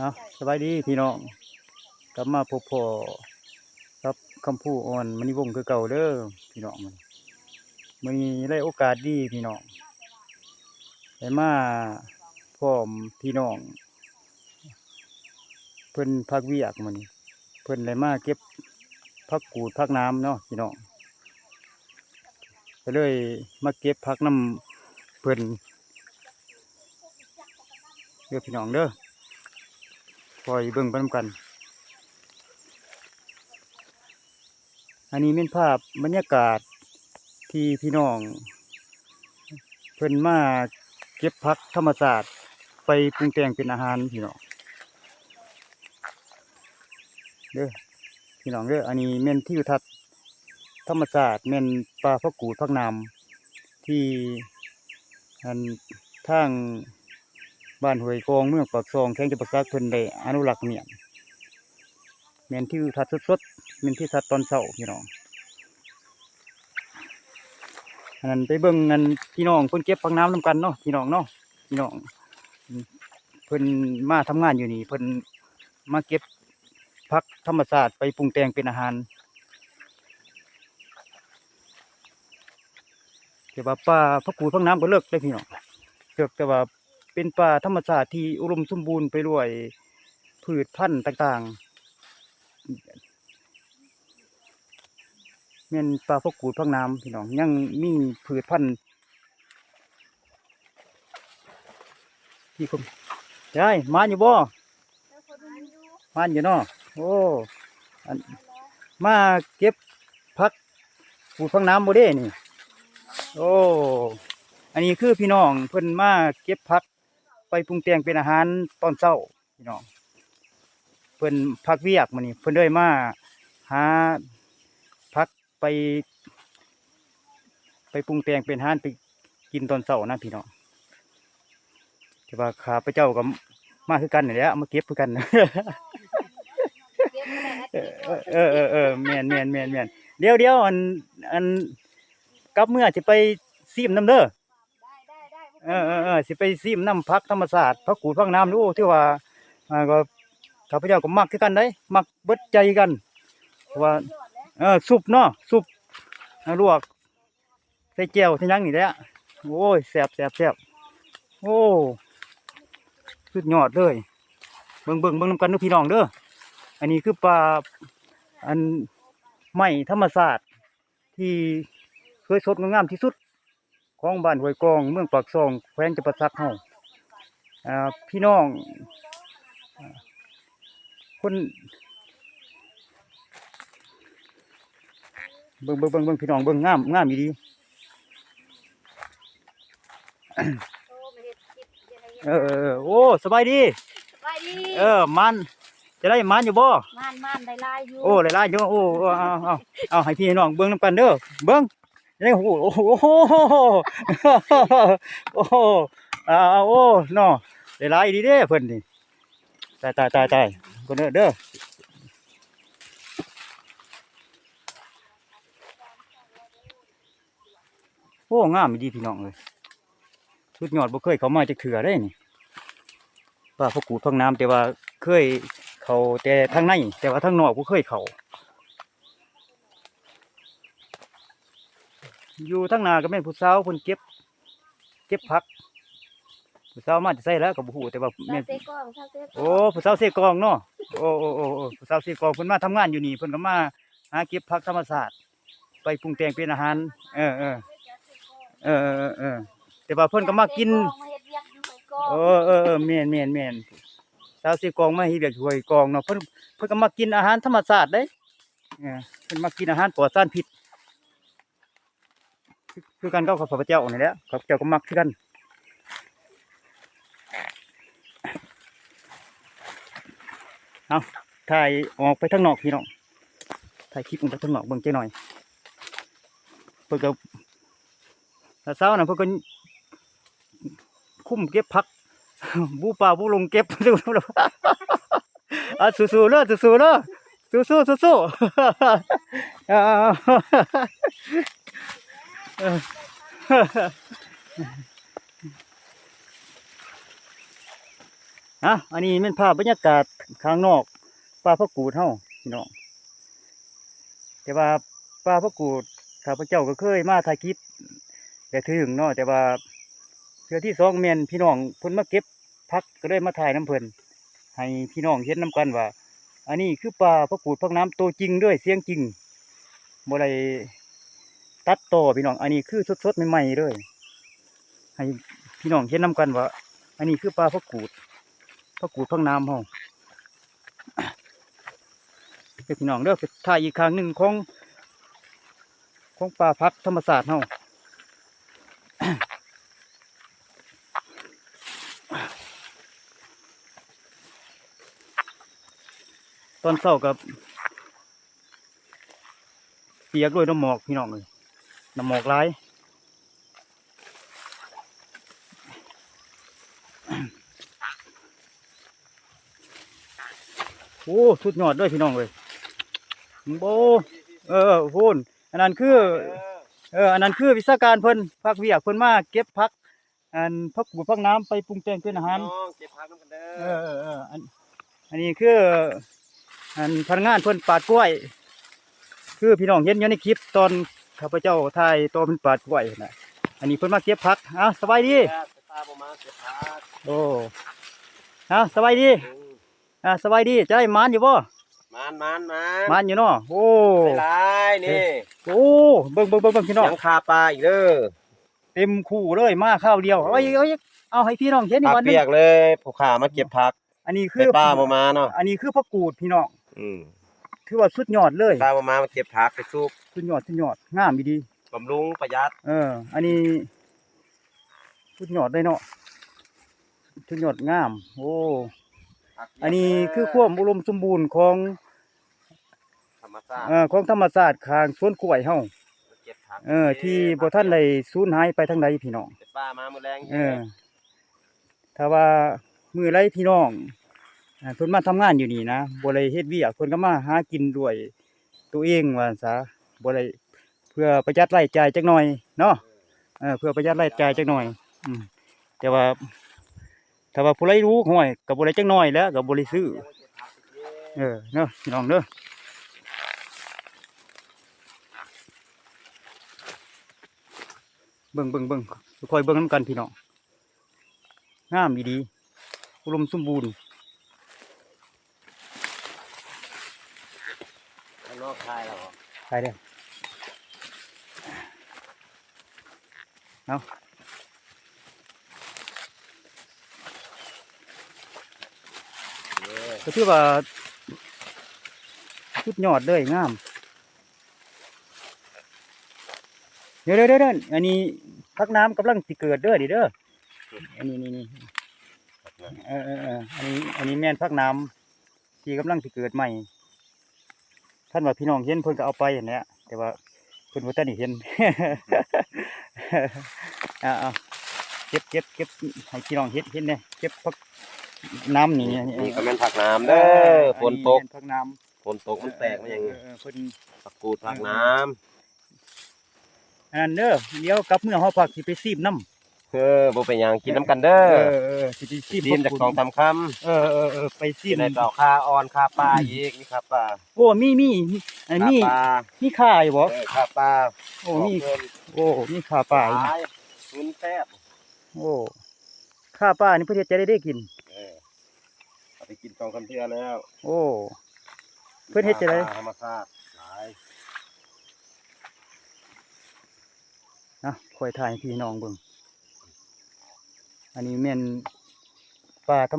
ເອົາ ສະບາຍດີພີ່ນ້ອງ ກັບມາພົບພໍ້ກັບຄຳພູ ອອນ ມະນີວົງ ຄືເກົ່າເດີພີ່ນ້ອງ. ມື້ນີ້ໄດ້ໂອກາດດີພີ່ນ້ອງ ໄດ້ມາພ້ອມພີ່ນ້ອງ ເພິ່ນພັກວຽກມື້ນີ້ ເພິ່ນໄດ້ມາເກັບຜັກກູດຜັກໜາມເນາະພີ່ນ້ອງ ກໍເລີຍມາເກັບຜັກນຳເພິ່ນເດີພີ່ນ້ອງເດີ. ຄອຍເບິ່ງໄປນຳກັນ. ອັນນີ້ແມ່ນພາບບັນຍາກາດທີ່ພີ່ນ້ອງເພິ່ນມາເກັບຜັກທຳມະຊາດໄປປຸງແຕ່ງເປັນອາຫານພີ່ນ້ອງເດີ ພີ່ນ້ອງເດີ. ອັນນີ້ແມ່ນທິວທັດທຳມະຊາດ ແມ່ນປ່າຜັກກູດຜັກໜາມ ທີ່ ອັນ ທາງບ້ານຫ້ວຍກອງ ເມືອງປາກຊ່ອງ ແຂວງຈຳປາສັກ ເພິ່ນໄດ້ອະນຸລັກໄວ້ ແມ່ນທິວທັດສົດໆ ແມ່ນທິວທັດຕອນເຊົ້າພີ່ນ້ອງ. ອັນນັ້ນໄປເບິ່ງ ອັນ ພີ່ນ້ອງເພິ່ນເກັບຜັກໜາມນຳກັນເນາະພີ່ນ້ອງເນາະ ພີ່ນ້ອງ ເພິ່ນມາທຳງານຢູ່ນີ້ ເພິ່ນມາເກັບຜັກທຳມະຊາດໄປປຸງແຕ່ງເປັນອາຫານ. ແຕ່ວ່າປ່າຜັກກູດຜັກໜາມກໍເລິກເດ້ພີ່ນ້ອງ ເລິກ ແຕ່ວ່າເປັນປ່າທຳມະຊາດທີ່ອຸດົມສົມບູນໄປດ້ວຍພືດພັນຕ່າງໆ ແມ່ນປ່າຜັກກູດຜັກໜາມພີ່ນ້ອງ ຍັງມີພືດພັນທີ່ຄົນ ຍາຍ ມານຢູ່ບໍ່? ມານຢູ່ເນາະ. ໂອ້ ອັນ ມາເກັບຜັກກູດຜັກໜາມບໍ່ເດ້ນີ້? ໂອ້ ອັນນີ້ຄືພີ່ນ້ອງເພິ່ນມາເກັບຜັກໄປປຸງແຕ່ງເປັນອາຫານຕອນເຊົ້າພີ່ນ້ອງ. ເພິ່ນພັກວຽກມື້ນີ້ ເພິ່ນເລີຍມາຫາຜັກ ໄປ ໄປປຸງແຕ່ງເປັນອາຫານໄປກິນຕອນເຊົ້ານະພີ່ນ້ອງ. ແຕ່ວ່າຂ້າພະເຈົ້າກໍມາຄືກັນນີ້ແຫຼະ ມາເກັບຄືກັນ. ເອີ ເອີ ເອີ ເອີ ແມ່ນ ແມ່ນ ແມ່ນ ແມ່ນ. ດຽວ ດຽວ ອັນ ອັນ ກັບເມືອຊິໄປຊີມນຳເດີ. ໄດ້ ໄດ້ ໄດ້ ເອີ ເອີ ເອີ ຊິໄປຊີມນຳຜັກທຳມະຊາດ ຜັກກູດຜັກໜາມ. ໂອ້ ຖືວ່າ ອ່າ ກໍ ຂ້າພະເຈົ້າກໍມັກຄືກັນເດ້ ມັກເບິດໃຈກັນ ເພາະວ່າ ເອີ ຊຸບເນາະ ຊຸບ ອ່າ ລວກໃສ່ແຈ່ວໃສ່ຫຍັງນີ້ແຫຼະ. ໂອ້ຍ ແຊບ ແຊບ ແຊບ. ໂອ້ ສຸດຍອດເລີຍ. ເບິ່ງ ເບິ່ງ ເບິ່ງນຳກັນເດີພີ່ນ້ອງເດີ. ອັນນີ້ຄືປ່າ ອັນ ໄມ້ທຳມະຊາດ ທີ່ສວຍສົດງົດງາມທີ່ສຸດຂອງບ້ານຫ້ວຍກອງ ເມືອງປາກຊ່ອງ ແຂວງຈຳປາສັກເຮົາ. ອ່າ ພີ່ນ້ອງ ຄົນ ເບິ່ງ ເບິ່ງ ເບິ່ງ ເບິ່ງ ພີ່ນ້ອງເບິ່ງ ງາມ ງາມອີ່ຫຼີ. ໂອ້ ມາເຮັດຄລິບຢູ່ໃນ ເອີ ເອີ ເອີ ໂອ້ ສະບາຍດີ ສະບາຍດີ. ເອີ ໝານ ຈະໄດ້ໝານຢູ່ບໍ່? ໝານ ໝານ ໄດ້ຫຼາຍຢູ່. ໂອ້ ໄດ້ຫຼາຍຢູ່. ໂອ້ ເອົາ ເອົາ ເອົາ ໃຫ້ພີ່ໃຫ້ນ້ອງເບິ່ງນຳກັນເດີ ເບິ່ງ. ໂອ້ໂຫ ໂອ້ໂຫ ໂອ້ໂຫ ອ່າ ໂອ້ ເນາະ ໄດ້ຫຼາຍອີ່ຫຼີເດ້ເພິ່ນນີ້. ຕາຍ ຕາຍ ຕາຍ ຕາຍ ເບິ່ງເດີ ເດີ. ໂອ້ ງາມອີ່ຫຼີພີ່ນ້ອງເອີຍ ສຸດຍອດ. ບໍ່ເຄີຍເຂົ້າມາຈັກເທື່ອເດ້ນີ້ ປ່າຜັກກູດຜັກໜາມ ແຕ່ວ່າເຄີຍເຂົ້າແຕ່ທາງໃນ ແຕ່ວ່າທາງນອກບໍ່ເຄີຍເຂົ້າ. ຢູ່ທາງໜ້າກໍແມ່ນຜູ້ສາວເພິ່ນເກັບ ເກັບຜັກ. ຜູ້ສາວມາແຕ່ໃສແລ້ວກໍບໍ່ຮູ້ ແຕ່ວ່າແມ່ນ ສາວເຊກອງ ສາວເຊກອງ. ໂອ້ ຜູ້ສາວເຊກອງເນາະ. ໂອ້ ໂອ້ ໂອ້ ໂອ້ ຜູ້ສາວເຊກອງ ເພິ່ນມາທຳງານຢູ່ນີ້ ເພິ່ນກໍມາຫາເກັບຜັກທຳມະຊາດ ໄປປຸງແຕ່ງເປັນອາຫານ. ເອີ ເອີ ເອີ ເອີ ເອີ ເອີ ແຕ່ວ່າເພິ່ນກໍມັກກິນ ເອີ ເອີ ເອີ ແມ່ນ ແມ່ນ ແມ່ນ. ສາວເຊກອງມາເຮັດວຽກຢູ່ຫ້ວຍກອງເນາະ ເພິ່ນ ເພິ່ນກໍມັກກິນອາຫານທຳມະຊາດເດ້. ເອີ ເພິ່ນມັກກິນອາຫານປອດສານພິດ ຄື ຄືກັນກັບຂ້າພະເຈົ້ານີ້ແຫຼະ ຂ້າພະເຈົ້າກໍມັກຄືກັນ. ເອົາ ຖ່າຍອອກໄປທາງນອກພີ່ນ້ອງ ຖ່າຍຄລິບອອກໄປທາງນອກເບິ່ງຈັກໜ່ອຍ. ເພິ່ນກໍ ແຕ່ເຊົ້ານະ ເພິ່ນກໍຄຸມເກັບຜັກ ບຸປ່າບຸລົງເກັບ. ອ່າ ສູ້ໆເດີ ສູ້ໆເດີ ສູ້ໆ ສູ້ໆ. ອ່າ ເອີ. ອ່ະ ອັນນີ້ແມ່ນພາບບັນຍາກາດຂ້າງນອກປ່າຜັກກູດເຮົາພີ່ນ້ອງ. ແຕ່ວ່າປ່າຜັກກູດ ຂ້າພະເຈົ້າກໍເຄີຍມາຖ່າຍຄລິບແລ້ວເທື່ອໜຶ່ງເນາະ, ແຕ່ວ່າເທື່ອທີສອງແມ່ນພີ່ນ້ອງເພິ່ນມາເກັບຜັກ ກໍເລີຍມາຖ່າຍນຳເພິ່ນ ໃຫ້ພີ່ນ້ອງເຫັນນຳກັນວ່າ ອັນນີ້ຄືປ່າຜັກກູດຜັກໜາມໂຕຈິງເລີຍ ສຽງຈິງ ບໍ່ໄດ້ຕັດຕໍ່ພີ່ນ້ອງ. ອັນນີ້ຄືສົດໆໃໝ່ໆເລີຍ ໃຫ້ພີ່ນ້ອງເຫັນນຳກັນວ່າ ອັນນີ້ຄືປ່າຜັກກູດ ຜັກກູດຜັກໜາມເຮົາເດີພີ່ນ້ອງເດີ. ໄປຖ່າຍອີກຂ້າງໜຶ່ງຂອງ ຂອງປ່າຜັກທຳມະຊາດເຮົາ. ຕອນເຊົ້າກໍປຽກດ້ວຍນ້ຳໝອກພີ່ນ້ອງເອີຍ ນ້ຳໝອກຫຼາຍ. ໂອ້ ສຸດຍອດເລີຍພີ່ນ້ອງເອີຍ. ໂອ້ ເອີ ໂອ້ ອັນນັ້ນຄື ເອີ ອັນນັ້ນຄືວິຊາການເພິ່ນ ພັກວຽກເພິ່ນມາເກັບຜັກ ອັນ ຜັກກູດຜັກໜາມໄປປຸງແຕ່ງເປັນອາຫານ. ພີ່ນ້ອງເກັບຜັກນຳກັນເດີ. ເອີ ເອີ ເອີ ອັນ ອັນນີ້ຄື ອັນ ພະນັກງານເພິ່ນປາດກ້ວຍ ຄືພີ່ນ້ອງເຫັນຢູ່ໃນຄລິບຕອນຂ້າພະເຈົ້າຖ່າຍຕອນເພິ່ນປາດກ້ວຍຫັ້ນນະ. ອັນນີ້ເພິ່ນມາເກັບຜັກ. ອ້າວ ສະບາຍດີ. ເກັບຜັກ ໄປປ່າບໍ່ມາເກັບຜັກ. ໂອ້ ອ້າວ ສະບາຍດີ. ອືມ ອ່າ ສະບາຍດີ. ຈະໄດ້ໝານຢູ່ບໍ່? ໝານ ໝານ ໝານ ໝານຢູ່ເນາະ. ໂອ້ ຫຼາຍໆນີ້. ໂອ້ ເບິ່ງ ເບິ່ງ ເບິ່ງ ເບິ່ງ ພີ່ນ້ອງ ຍັງຄາປ່າອີກເດີ. ເຕັມຄູ່ເລີຍ ມາຄາວດຽວ. ເອີ ເອົາອີກ ເອົາອີກ ເອົາໃຫ້ພີ່ນ້ອງເຫັນອີກ ພັກ ວັນໜຶ່ງ ປຽກເລີຍ ຜູ້ຂ້າມາເກັບຜັກ. ອັນນີ້ຄື ໄປປ່າບໍ່ມາເນາະ. ອັນນີ້ຄືຜັກກູດພີ່ນ້ອງ. ອືມ ຖືວ່າສຸດຍອດເລີຍ. ໄປປ່າບໍ່ມາ ມາເກັບຜັກໄປສຸກ. ສຸດຍອດ ສຸດຍອດ ງາມອີ່ຫຼີ ບຳລຸງປະຢັດ. ເອີ ອັນນີ້ສຸດຍອດເລີຍເນາະ ສຸດຍອດງາມ. ໂອ້ ອັນນີ້ຄືຄວາມອຸດົມສົມບູນຂອງ ທຳມະຊາດ ເອີ ຂອງທຳມະຊາດຂ້າງສວນກ້ວຍເຮົາ ເອີ ທີ່ບໍ່ທັນໄດ້ສູນຫາຍໄປທາງໃດພີ່ນ້ອງ. ເປັນປ່າມາມື້ແລງ. ເອີ ຖ້າວ່າມື້ໃດພີ່ນ້ອງ ອ່າ ເພິ່ນມາທຳງານຢູ່ນີ້ນະ ບໍ່ໄດ້ເຮັດວຽກ ເພິ່ນກໍມາຫາກິນດ້ວຍຕົວເອງວ່າຊັ້ນຊະ ບໍ່ໄດ້ ເພື່ອປະຢັດລາຍຈ່າຍຈັກໜ່ອຍເນາະ. ເອີ ເພື່ອປະຢັດລາຍຈ່າຍຈັກໜ່ອຍ. ອືມ ແຕ່ວ່າ ຖ້າວ່າຜູ້ໃດຮູ້ ຫ້ວຍ ກໍບໍ່ໄດ້ຈັກໜ້ອຍແຫຼະ ກໍບໍ່ໄດ້ຊື້. ເອີ ເນາະ ພີ່ນ້ອງເດີ ເບິ່ງ ເບິ່ງ ເບິ່ງ ຄ່ອຍເບິ່ງນຳກັນພີ່ນ້ອງ. ງາມອີ່ຫຼີ ອຸດົມສົມບູນ. ຂ້າງນອກຂາຍແລ້ວບໍ່? ຂາຍແລ້ວ. ເອົາ ເອີ ກໍຖືວ່າສຸດຍອດເລີຍ ງາມ. ດຽວໆໆ ອັນນີ້ຜັກໜາມກຳລັງຊິເກີດເດີ ນີ້ເດີ. ອັນນີ້ ນີ້ ນີ້ ເອີ ເອີ ເອີ ອັນນີ້ ອັນນີ້ແມ່ນຜັກໜາມທີ່ກຳລັງຊິເກີດໃໝ່. ຄັນວ່າພີ່ນ້ອງເຫັນເພິ່ນກໍເອົາໄປຫັ້ນແຫຼະ ແຕ່ວ່າເພິ່ນບໍ່ທັນໄດ້ເຫັນ. ເອົາ ເອົາ ເກັບ ເກັບ ເກັບໃຫ້ພີ່ນ້ອງເຫັນ ເຫັນແດ່ ເກັບຜັກໜາມນີ້. ນີ້ກໍແມ່ນຜັກໜາມເດີ ເອີ ຝົນຕົກ ອັນນີ້ແມ່ນຜັກໜາມ ຝົນຕົກມັນແຕກມາຫຍັງ. ເອີ ເອີ ເອີ ເພິ່ນ ຜັກກູດ ເອີ ຜັກໜາມ. ອັນນັ້ນເດີ ດຽວກັບເມືອຫອພັກຊິໄປຊີມນຳ. ເອີ ບໍ່ເປັນຫຍັງ ກິນນຳກັນເດີ. ເອີ ເອີ ຊິໄປຊີມ ຊີມຈັກສອງສາມຄຳ. ເອີ ເອີ ເອີ ໄປຊີມ ກິນໄດ້ຕໍ່ ຄາອ່ອນ ຄາປ່າອີກ ມີຄາປ່າ. ໂອ້ ມີ ມີ ມີ ມີ ຄາປ່າ ມີຄາຢູ່ບໍ່? ເອີ ຄາປ່າ. ໂອ້ ມີ ໂອ້ ມີຄາປ່າອີກ ຫຼາຍ ມັນແຊບ. ໂອ້ ຄາປ່ານີ້ເພິ່ນເຮັດຈັ່ງໃດໄດ້ກິນ? ເອີ ເອົາໄປກິນສອງສາມເທື່ອແລ້ວ. ໂອ້ ເພິ່ນເຮັດຈັ່ງໃດ? ຄາປ່າທຳມະຊາດຫຼາຍ. ນະ ຂ້ອຍຖ່າຍໃຫ້ພີ່ນ້ອງເບິ່ງ. ອັນນີ້ແມ່ນປ່າທຳ